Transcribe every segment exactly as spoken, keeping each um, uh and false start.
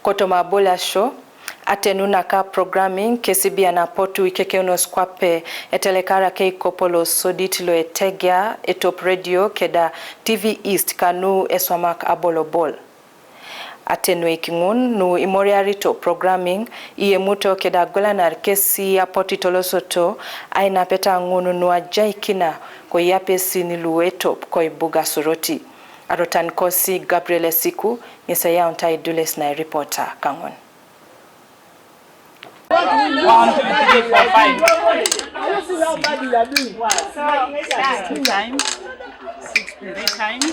Kotoma aboliasio, atenu naka programming kesi bian apotu ikekeunos kwape etelekara keikopo lo sodit lo etegea, etop redio keda T V East kanu eswamak abolobol. Atenuek ŋun nu imoriarito programming, iyemuto keda agwelanar kesi apotu itolosoto ainapeta ŋun nu ajaikina koiyapesin lu etop koibuga Soroti. Arotan kosi Gabriel Esiku, ŋes eyaunit aidules na eripota kaŋun. One, two, three, four, five. Six two times, six three times,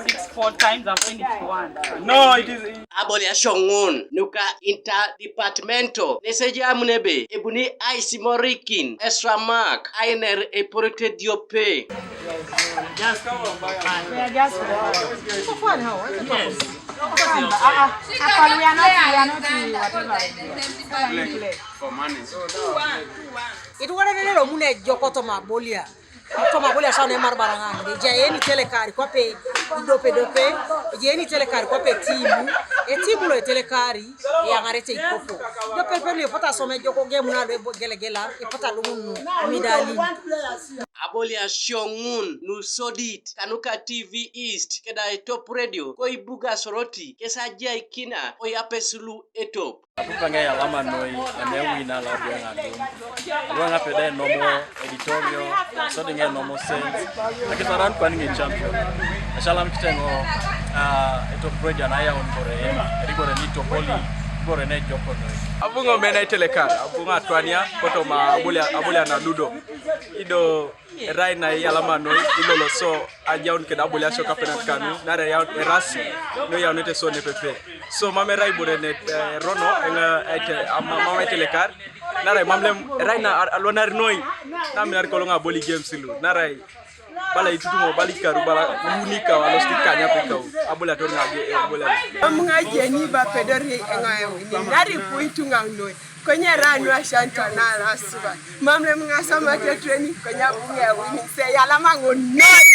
six four times, I finished one. No, it is. Aboliasio ŋun nuka interdepartmental neseja amun ebe ebuni aisimorikin eswamak ainer eporot ediope. Just cover by. They are just cover. It's a fun, how? It's a fun. Yes. Ah, ah. Actually, we are not, we are not, uh, whatever. Play for money. Ituŋanan lelo mun ejok kotoma abolia. Kotoma abolia sawa ne emar baraŋa ŋide. Ejai eni itelekari kwape idopedope. Ejai eni itelekari kwape etimu. Etimu lo itelekari eyaŋarete ikopo. Idopedope nu epata asoma ejok gemu na lo egelegela epata lumun nu amidali. Aboliasio ŋun nu sodit kanuka T V East keda etop redio koibuga Soroti kes ajaikina koyapes lu etop. Apupaŋ eyalama noi ane wina lo adweŋ adum. Adweŋ apede enomo editorial, sodiŋ enomo sales. Akis aran kwan ŋe champion. Asalam kiteŋo, ah, etop redio na ayaun bore, eri bore ni topoli, bore ne joko noi. Abuŋ omen aitelekar, abuŋ atwania, kotoma abolia, abolia na ludo. Ido erai na iyalama noi iloloso ajaun keda aboliasio kapenat kanu, naarai eyaun erasi, no iyaunete so nepepe. So mam erai ibore ne, eh, erono, eŋa, aite-, ama-, mam aitelekar, naarai mam lem, erai na ar-, alwanar noi, naminar koloŋ aboli games lu, naarai bala itutumo, bala ikaru, bala uni kau, alosit ikanya pe kau, aboliator ŋa age, eh, aboliator. Mam ŋa jeni ba pedori eŋa euni, naarai ipu ituŋa noi. Konye erai nu acan twana alasuba. Mam lem ŋasamate training konye abu ŋewini se yalama ŋun noi.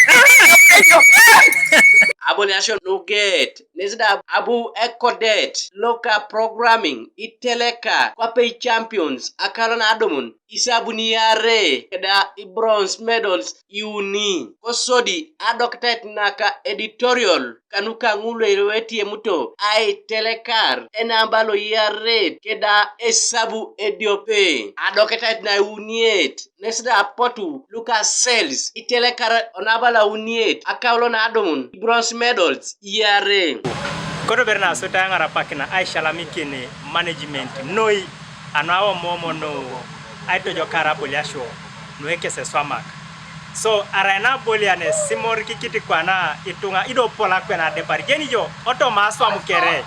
Aboliasio nuget, nesi da abu ekodet loka programming iteleka kwape champions akalon adumun isabuni iare keda i bronze medals iuni, kosodi adoketait naka editorial kanuka ŋul ewetemuto aitelekar enamba lo iyaret keda esabu ediope. Adoketait na iuniet nesi da apotu luka sales itelekar onaba lo auniet akaulo na adumun bronze medals iare. Kotobere na asut aŋarapakina aishalamikin management noi anu aomomo nu aitojokar aboliasio nu ekeseswamak. So arai na abolian esimorikikit kwana ituŋa ido pol akwen adepar jeni jo otoma aswam kere.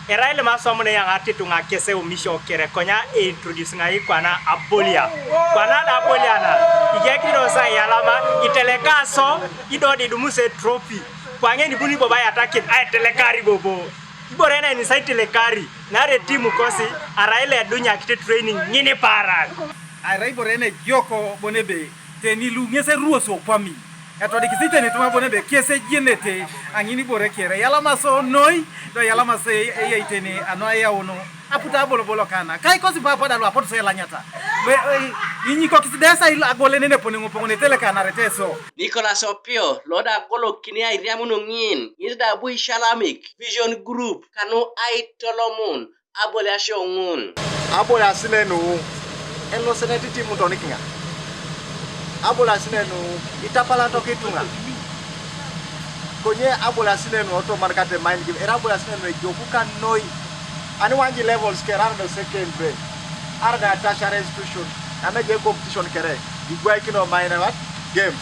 Erai lem aswam ne yaŋat ituŋa kes eumisio kere konya eintroduce ŋai kwana abolia. Kwana da abolia na ijekini do sa iyalama iteleka so ido didumus etrophy. Kwaŋen ibuni bobo ayatakin aitelekari bobo. Ibore na enisa itelekari. Naarai etimu kosi arai lo edunyakit training ŋini paaran. Arai ibore ne ejok bon ebe teni lu ŋes eruos okwami. Etodikisi teni tuma bon ebe kes ejenete aŋin ibore kere. Eyalama so noi, do eyalama so eyai teni anu ayaunu. Aputa abolobolo kana. Kai kosi papa da lu apotu so elanyata. Be, eh, inyikokis da esai agolenen epone ŋopoŋ neteleka narete so. Nicholas Opio, lo da agolokini airiamun ŋin, ŋes da abu ishalamik Vision Group kanu aitolomun aboliasio ŋun. Aboliasi nenu elosenet itimuton kiŋa. Aboliasi nenu itapalatok ituŋa. Konye aboliasi nenu otoman kate mind game, era aboliasi nenu ejoku ka noi. Ani wanji levels kere, ara do secondary, ara do tertiary institution, ama ejai competition kere, igwaikino mind what? Games.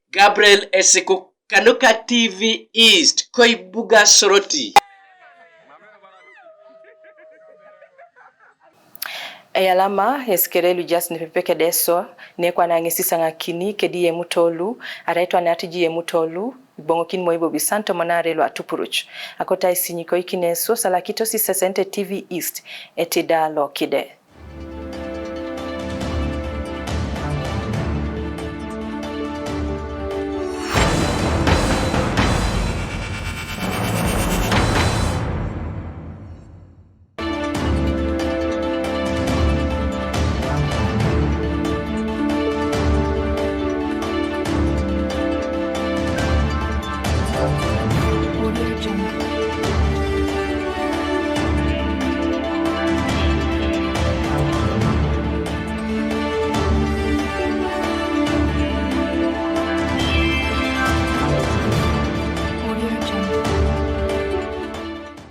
Gabriel Esiku kanuka T V East, koibuga Soroti. Eyalama esikere lujas nepepe kedeso, nekwana ŋesi isaŋakini kedi yemutolu, arai twana atiji yemutolu, iboŋokin moi bobisan tomonare lu atupuruc. Akoto aisinyikoikin esu, salakitos isesente T V East, etida lokide.